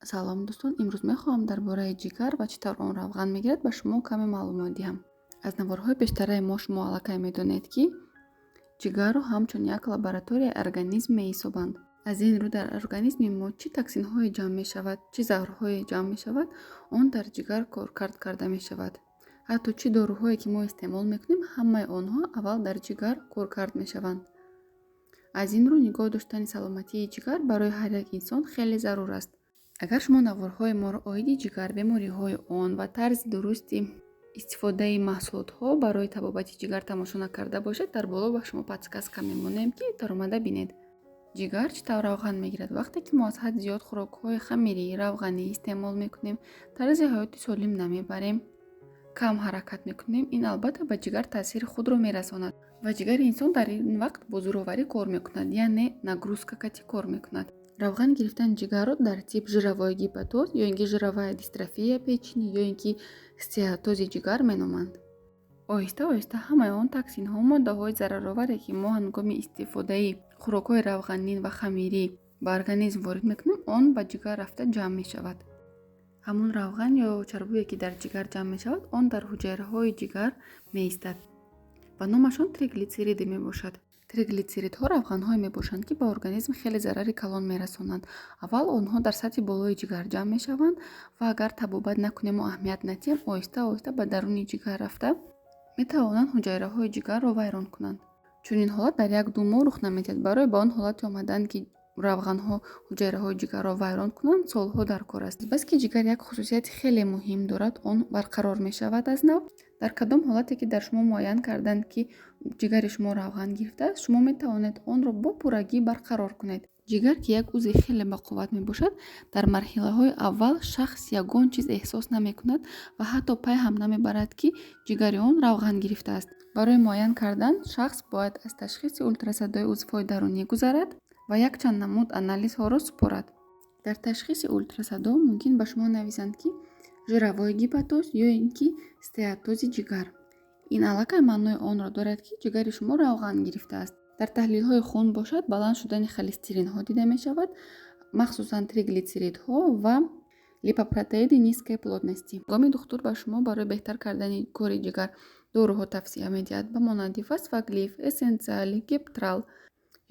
Салом, дӯстон! Имрӯз мехоҳам дар бораи ҷигар ва чӣ тавр он равған мегирад, ба шумо каме маълумот диҳам. Аз наворҳои пештараи мо шумо аллакай медонед, ки ҷигарро ҳамчун як лабораторияи организм меҳисобанд. Аз ин рӯ, дар организми мо чӣ токсинҳое ҷамъ мешавад, чӣ заҳрҳое ҷамъ мешавад, он дар ҷигар коркард карда мешавад. Ҳатто чӣ доруҳое ки мо истеъмол мекунем, ҳамаи онҳо аввал дар ҷигар коркард мешаванд. Аз ин рӯ, нигоҳ доштани саломатии ҷигар барои ҳар як инсон хеле зарур аст. Агар шумо наворҳои моро оиди ҷигар, бемориҳои он ва тарзи дурусти истифодаи маҳсулотҳо барои табобати ҷигар тамошо накарда бошед, дар боло ба шумо подсказка мемонем, ки даромада бинед. Ҷигар чӣ тавр равған мегирад? Вақте ки мо аз ҳад зиёд хӯрокҳои хамирӣ, равғанӣ истеъмол мекунем, тарзи ҳаёти солим намебарем, кам ҳаракат мекунем, ин албатта ба ҷигар таъсири худро мерасонад ва ҷигари инсон дар ин вақт бо зӯроварӣ кор мекунад, яъне нагрузка кати кор мекунад. Равған гирифтани ҷигарро дар тип жировой гепатоз ё ин ки жировая дистрофия печени, ё ин ки стеатози ҷигар меноманд. Оҳиста оҳиста ҳамаи он токсинҳо, моддаҳои зарароваре, ки мо ҳангоми истифодаи хӯрокҳои равғанин ва хамирӣ ба организм ворид мекунем, он ба ҷигар рафта ҷамъ мешавад. Ҳамун равған ё чарбуе, ки дар ҷигар ҷамъ мешавад, он дар ҳуҷайраҳои ҷигар меистад ва номашон триглитсериды мебошад. Триглитсеридҳо равғанҳое мебошанд, ки ба организм хеле зарари калон мерасонанд. Аввал онҳо дар сатҳи болои ҷигар ҷамъ мешаванд ва агар табобат накунему аҳамият надиҳем, оҳиста оҳиста ба даруни ҷигар рафта метавонанд ҳуҷайраҳои ҷигарро вайрон кунанд. Чунин ҳолат дар 1-2 моҳ рух намедиҳад. Барои ба он ҳолате омадан, ки равғанҳо ҳуҷайраҳои ҷигарро вайрон кунанд, солҳо дар кор аст. Баски ҷигар як хусусияти хеле муҳим дорад, он барқарор мешавад аз нав. Дар кадом ҳолате ки дар шумо муайян карданд, ки ҷигари шумо равған гирифтааст, шумо метавонед онро бо пуррагӣ барқарор кунед. Ҷигар, ки як узви хеле бақувват мебошад, дар марҳилаҳои аввал шахс ягон чиз эҳсос намекунад ва ҳатто пай ҳам намебарад, ки ҷигари он равған гирифтааст. Барои муайян кардан шахс бояд аз ташхиси ултрасадои узвҳои дарунӣ гузарад ва якчанд намуд анализҳоро супорад. Дар ташхиси ултрасадо мумкин ба шумо нависанд, ки жировой гепатоз ё ин ки стеатози ҷигар. Ин аллакай маънои онро дорад, ки ҷигари шумо равған гирифтааст. Дар таҳлилҳои хун бошад, баланд шудани холестеринҳо дида мешавад, махсусан триглитсеридҳо ва липопротеиды низкой плотности. Ҳангоми духтур ба шумо барои беҳтар кардани кори ҷигар доруҳо тавсия медиҳад, ба монанди Фосфоглив, Эссенциале, Гептрал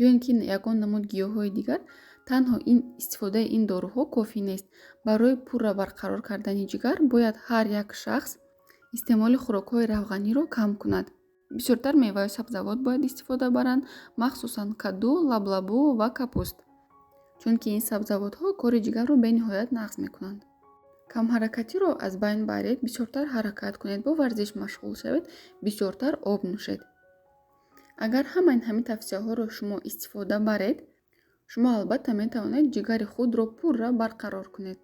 ё ин ки ягон намуд гиёҳҳои дигар, танҳо ин истифодаи ин доруҳо кофӣ нест. Барои пурра барқарор кардани ҷигар бояд ҳар як шахс истеъмоли хӯрокҳои равғаниро кам кунад. Бисёртар меваю сабзавот бояд истифода баранд, махсусан каду, лаблабу ва капуст, чунки ин сабзавотҳо кори ҷигарро бениҳоят нағз мекунанд. Камҳаракатиро аз байн баред, бисёртар ҳаракат кунед, бо варзиш машғул шавед, бисёртар об нӯшед. Агар ҳамаи ҳамин тавсияҳоро шумо истифода баред, шумо албатта метавонед ҷигари худро пурра барқарор кунед.